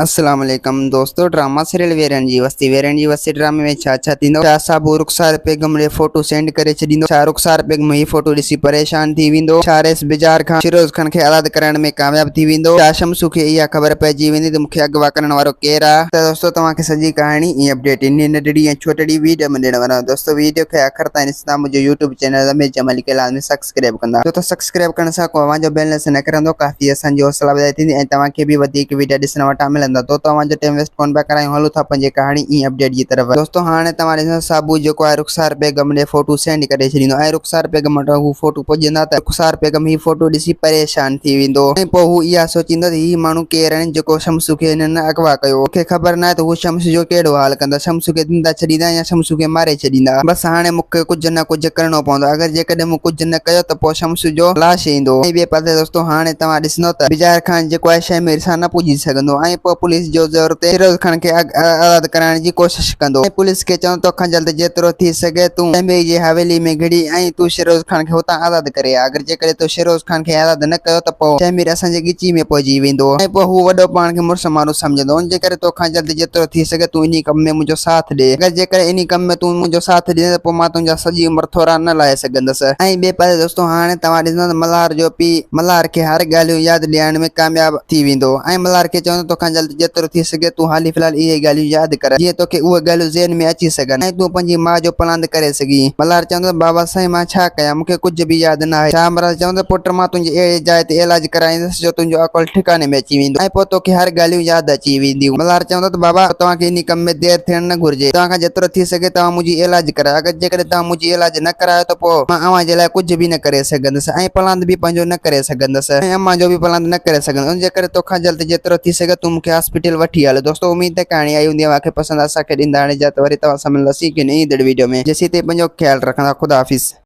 السلام عليڪم دوستو ڊراما سيريل ويرن جي وستي ويرن جي وستي ڊرامي ۾ ڇا ڇا ٿيندو ڇا صابو رخسار بيگم ڏي فوٽو سينڊ ڪري ڇڏيندو ڇا رخسار بيگم هي فوٽو ڏسي پريشان ٿي ويندو ڇا رئيس بجار کان شيروز خان کي آزاد ڪرائڻ ۾ ڪامياب ٿي ويندو ڇا شمسو کي اها خبر پئجي ويندي ته مونکي اغوا ڪرڻ وارو ڪير آ ته دوستو توهان کي سڄي ڪهاڻي ۽ اپڊيٽ انهي ننڍڙي ۽ ڇوٽڙي ويڊيو ۾ ڏيڻ وارو آهيان دوستو ويڊيو کي آخر تائين ڏسندا منهنجو يوٽيوب چينل رميز جمالي کي لازمي سبسڪرائب ڪندا ڇو ته سبسڪرائب ڪرڻ سان ڪو اوهان جو بيلنس نه ڪرندو ڪافي اسان جي حوصلا افزائي ٿيندي ۽ توهان کي به وڌيڪ ويڊيا ڏسڻ وٽان ملندا دوستو اوهان جو ٽيم ويسٽ ڪونه پيا ڪرايون هلون ٿا پنهنجي ڪهاڻي ۽ اپڊيٽ جي طرف دوستو هاڻي توهان ڏسندا صابو جيڪو آهي رخسار بيگم ڏي فوٽو سينڊ ڪري ڇڏيندو ۽ رخسار بيگم وٽ هو فوٽو پڄندا ته رخسار بيگم هي فوٽو ڏسي پريشان ٿي ويندو ۽ پوء هو اها سوچيندو ته هي ماڻهو ڪير آهن جيڪو شمسو کي هنن اغوا ڪيو مون کي خبر ناهي ته هو شمسو جو ڪهڙو حال ڪندا شمسو کي زنده ڇڏيندا يا شمسو کي ماري ڇڏيندا بس هاڻي مون کي ڪجهه نه ڪجهه ڪرڻو پوندو. اگر جيڪڏهن مون ڪجهه نه ڪيو ته پوء شمس جو لاش ايندو. ۽ ٻئي پاسي دوستو هاڻي توهان ڏسندو ته بجار خان جيڪو آهي شهمير سان نه پڄي سگهندو ۽ پوء پوليس جو زور تي فيروز خان کي آزاد ڪرائڻ جي ڪوشش ڪندو ۽ پوليس کي چوندو توکان جلد جيترو ٿي سگهي تون شهمير جي حويلي ۾ گهڙي ۽ تون شيروز خان کي هتان آزاد ڪري آ. اگر جيڪڏهن تو شيروز خان کي آزاد نه ڪيو ته پوء شهمير اسان جي ڳچي ۾ پئجي ويندو ۽ پوء هو وڏو پاڻ کي مڙس ماڻهو سمجهندو ان جي ڪري توکان جلد جيترو ٿي سگهي تون انهي ڪم ۾ منهنجو ساٿ ڏي. اگر جيڪڏهن انهي ڪم ۾ تون منهنجو ساٿ ڏيندين ته پوء مان تنهنجا سڄي عمر ٿورا نه لاهي سگهندس. ۽ ٻئي پاسي دوستو هاڻي توهان ڏسندا ته ملهار جو پيء ملهار کي هر ڳالهيون ياد ڏيارڻ ۾ ڪامياب ٿي ويندو ۽ ملهار کي چوندو توکان جلد جيترو ٿي سگهي تون حالي في الحال اهي ڳالهيون ياد ڪر جيئن توکي اهي ڳالهيون ذهن ۾ اچي سگهن ۽ تون پنهنجي ماء جو پلاند ڪري سگهين. ملهار چوندو ته بابا سائين مان ڇا ڪيان مون کي ڪجهه به ياد ناهي. شاهمراد چوندو ته پٽ مان تنهنجي اهڙي جاء تي علاج ڪرائيندس جو تنهنجو عقل ٺڪاڻي ۾ اچي ويندو ۽ پوء توکي هر ڳالهيون ياد اچي وينديون. ملهار چوندو ته بابا توهان کي انهي ڪم ۾ دير ٿيڻ نه گهرجي. توهان کان جيترو ٿي سگهي توهان منهنجي علاج ڪرايو. اگر جيڪڏهن توهان منهنجي علاج نه ڪرايو ته پوء مان اوهان جي لاء ڪجهه به نه ڪري سگهندس ۽ پلاند به پنهنجو نه ڪري سگهندس ۽ امان جو به پلاند نه ڪري سگهندس. ان جي ڪري توکان جلد جيترو ٿي سگهي تون مون کي هاسپيٽل وٺي هل. دوستو اميد ته ڪهاڻي آئي هوندي اوهان کي پسند اسان کي ڏيندا هاڻي اجازت وري توهان سان ملنداسين ڪنهن ايندڙ ويڊيو ۾ جيسين تائين پنهنجو خيال رکندا خدا حافظ.